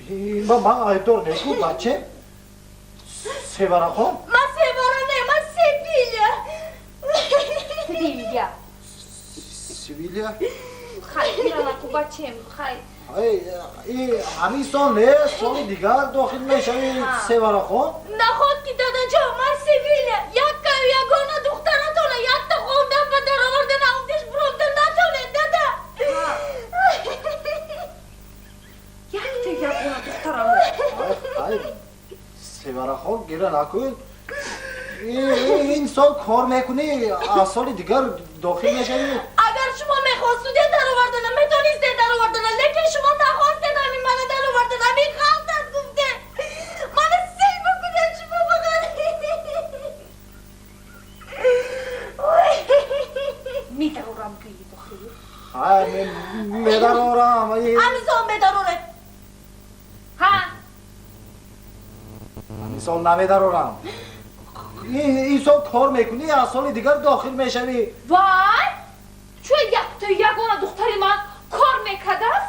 Ман айбдор неку, баче Севарахон. Ман Севара не, ман Севилия. Севилия. Севилия. Хай, гира наку, бачем, хай. Ҳамин сол не, соли дигар дохил мешавӣ, Севарахон. Наход ки, дадаҷон, ман Севилия, яккаю ягона духтаратона якта хондан ба даровардан авдиш буромда натонед, дада. Якта ягона духтарам. Севарахон, гира накун. Ин сол кор мекунӣ, аз соли дигар дохил мешавӣ. Агар шумо мехостудед даровардана, метонистед даровардана, лекин шумо нахостед ҳамин мана даровардана. Ҳамин ғалтат гуфте мана сел бикунед шумо фақат. Медарорам, гӯи дохил. Хай, медарорам. Ҳамин сол медароред. Ҳа. Ҳамин сол намедарорам. Ин сол кор мекунӣ, аз соли дигар дохил мешавӣ. Вай, чӯ якта ягона духтари ман кор мекардааст?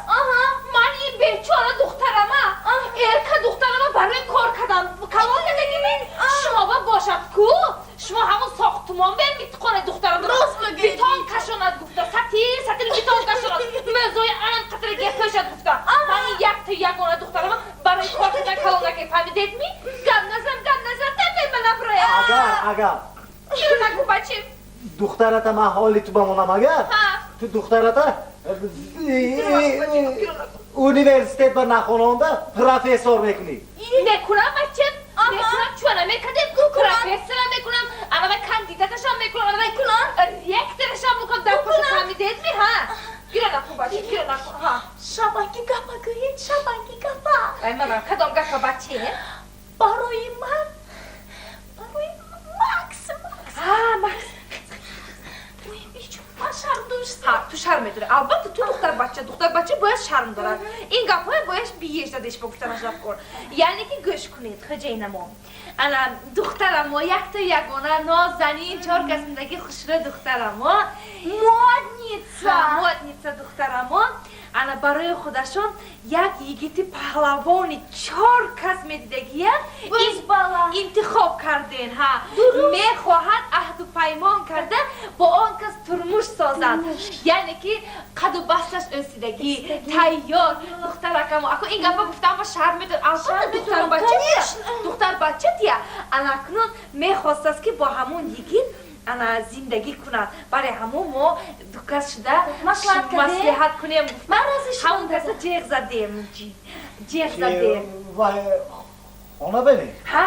Ман ин бечора духтарама, эрка духтарама барои кор кардан калон кардагими. Шумо бошад ку, шумо ҳамон сохтумон бер митқоне духтарам. Рост мегӯед. Бетон кашонад гуфта, сатил сатил бетон кашонад, мӯзои ан қатра гепӯшад гуфта. Ман ин якта ягона духтарама барои кор кардан калон накард, фаҳмидедми? Гап назан, гап назан, тепе мана броя. Агар Гира наку, бачем. Духтарата ман ҳоли ту бамонам, агар ту духтарата университет ба нахононда, профессор мекунӣ. Мекунам, бачем, мекунам. Чӯ намекардем? Профессорам мекунам, анава кандидаташам мекунам, анава ректорашам мекунам дар паша, фаҳмидедми? Ҳа, гира наку, бачем, гира наку, ҳа. Шабанги гапа гӯед, шабанги гапа. Ай, мана кадом гапа, бачем? Барои ман, барои Макс, Макс. Ҳа, Макс. Ой, бечун, ман шарм доштам. Ҳа, ту шарм медорӣ, албатта, ту духтарбача, духтарбача бояд шарм дорад. Ин гапҳоя бояд биежда деш ба гуфтанаш кор. Яъне ки гӯш кунед, хоҷаинамо, ана духтарамо, якта ягона, нозанин, чор кас зиндаги хушрӯ духтарамо. Модница. Модница духтарамо ана барои худашон як йигити паҳлавони чор кас медидагия интихоб карден. Ҳа, мехоҳад аҳду паймон карда бо он кас турмуш созад. Яъне ки қаду басташ ӯсидагӣ, тайёр духтаракамо. Ако ин гапа гуфтам ба шарм медор, албатта, духтарбача, духтарбача тия. Ана акнун мехостааст, ки бо ҳамон йигит ана зиндагӣ кунад. Барои ҳамон мо дукас шуда маслиҳат кунем, ҳамон каса ҷеғ задем, ҷеғ задем. Хона бинӣ. Ҳа,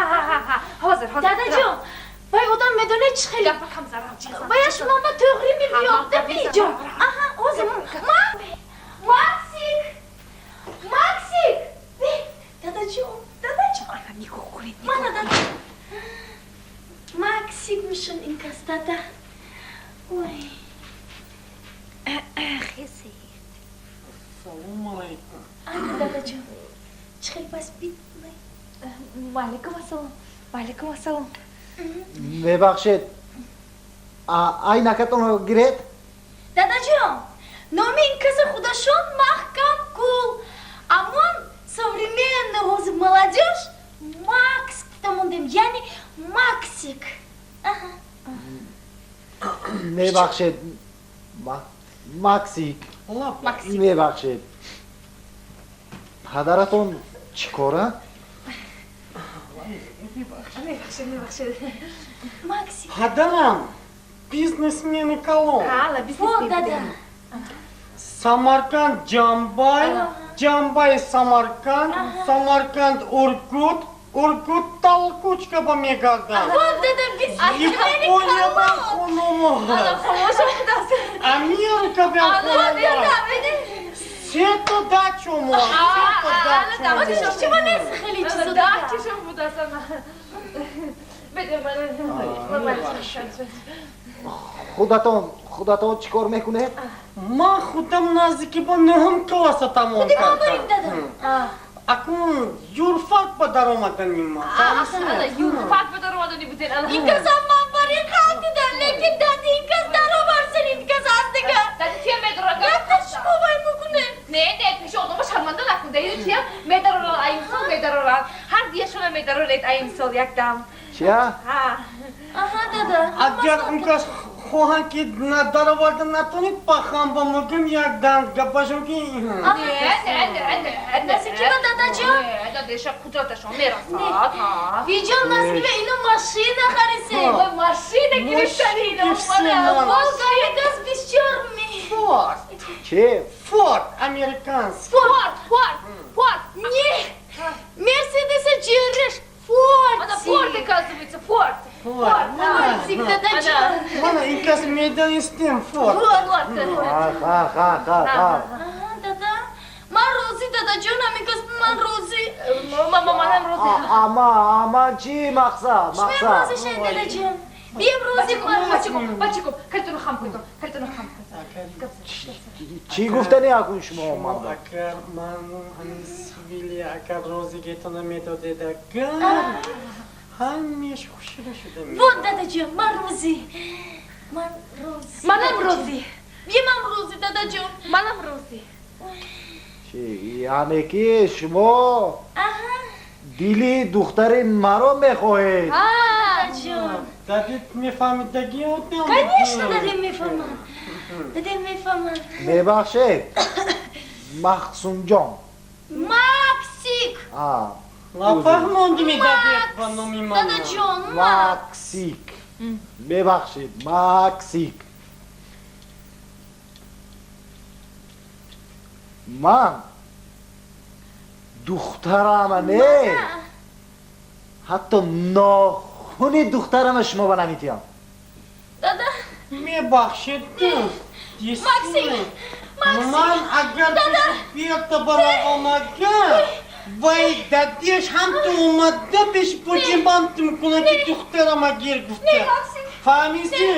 ҳозир, ҳозир. Дадаҷон, вай одам медонед чӣ хеле гапа кам зарам. Вая шумо ма тӯғри мебиёбда биҷон. Аҳа, ҳозир. Максик, Максик, дадаҷон, дадаҷон. Нигоҳ кунед. Мана, дада, Максик мешон ин кас, дада. Ой. Хесед. Ассалому алайкум. Ана, дадаҷон, чӣ хел воспитанный. Ваалайкум ассалом, ваалайкум ассалом. Мебахшед, айнакатонро гиред. Дадаҷон, номи ин каса худашон Маҳкам Кул, амон современный ҳозир молодежь Макс гуфта мондем, яъне Максик. Мебахшед, Максик. Мебахшед, падаратон чӣ кора? Мебахшед, мебахшед. Максик. Падарам бизнесмени калон. Вот, дада. Самарканд Ҷамбай, Ҷамбай Самарканд, Самарканд Ургут, Ургут Толкучка ба мегардад. Вот, дада, бизнесмени. Япония ба хономо, Америка ба хономо, сето дачомо, сето дачомо. Шумо нест хеле чизо. Дачашон будааст. Беде. Худатон чӣ кор мекунед? Ман худам наздики ба нӯҳум класса тамом кардам. Акун юрфак ба даромаданим. Юрфак ба даромадани буден. Ин касам ман бари қалтидан, лекин дади, ин кас дароварсен, ин кас аз дига. Дади, тия медорад. Якта шумо вай мекунед. Не, не, пеши одама шарманда накун. Кунда медароранд, аимсол медароранд. Ҳар диашона медароред аимсол якдам. Чия? Ҳа. Аҳа, дада. Агар он кас хоҳанд ки дароварда натонед, пахам ба мумкин як дам гапашон ки Насиб дадаҷон. Дадеша қудраташон мерасад. Биҷон, насиба ино машина харисе. Машина гирифтани ино. Волга газ бисёр ми. Форд. Чи? Форд, американский. Форд, Форд, Форд. Не, Мерседеса ҷириш. Форд. Ана Форд, оказывается, Форд. Форд. Фордик, дадаҷон. Мана ин кас медонистем Форд. Форд. Ха, ха, ха, ха. Аҳа, дада. Ман розӣ, дадаҷон, ҳамин кас ман розӣ. Мама, манам розӣ. Ама, ама чи мақсад? Шумо Мақсад. розӣ шавед, дадаҷон. Бием розӣ ман. Бачаком, бачаком, калтоно хам кунед, калтоно хам кунед. Чӣ гуфтани акун шумо омада? Агар ман ҳамин сивили агар розигитона медодед, агар ҳамеш хушида шуда. Вот, дадаҷон, ман розӣ. Ман розӣ. Манам розӣ. Биемам розӣ, дадаҷон. Манам розӣ. Чи яъне ки шумо Аҳа, дили духтари маро мехоҳед? дадаҷон. Дадит мефаҳмидагӣ одам. Конечно, дадем мефаҳмам. Дадем мефаҳмам. Мебахшед, Махсумҷон. Максик. А, Нафаҳмондими дадит ба номи ман. Дадаҷон, Макс. Максик. Мебахшед, Максик. Ман духтарама не, ҳатто нохуни духтарама шумо ба наметиҳам. Дада, Мебахшед, Максик, Максик. Ман агар пеши баровам, агар вай дадеш ҳам ту омада пеши поҷибам ту мекунад ки духтарама гир гуфта. Максик. Фаҳмидӣ?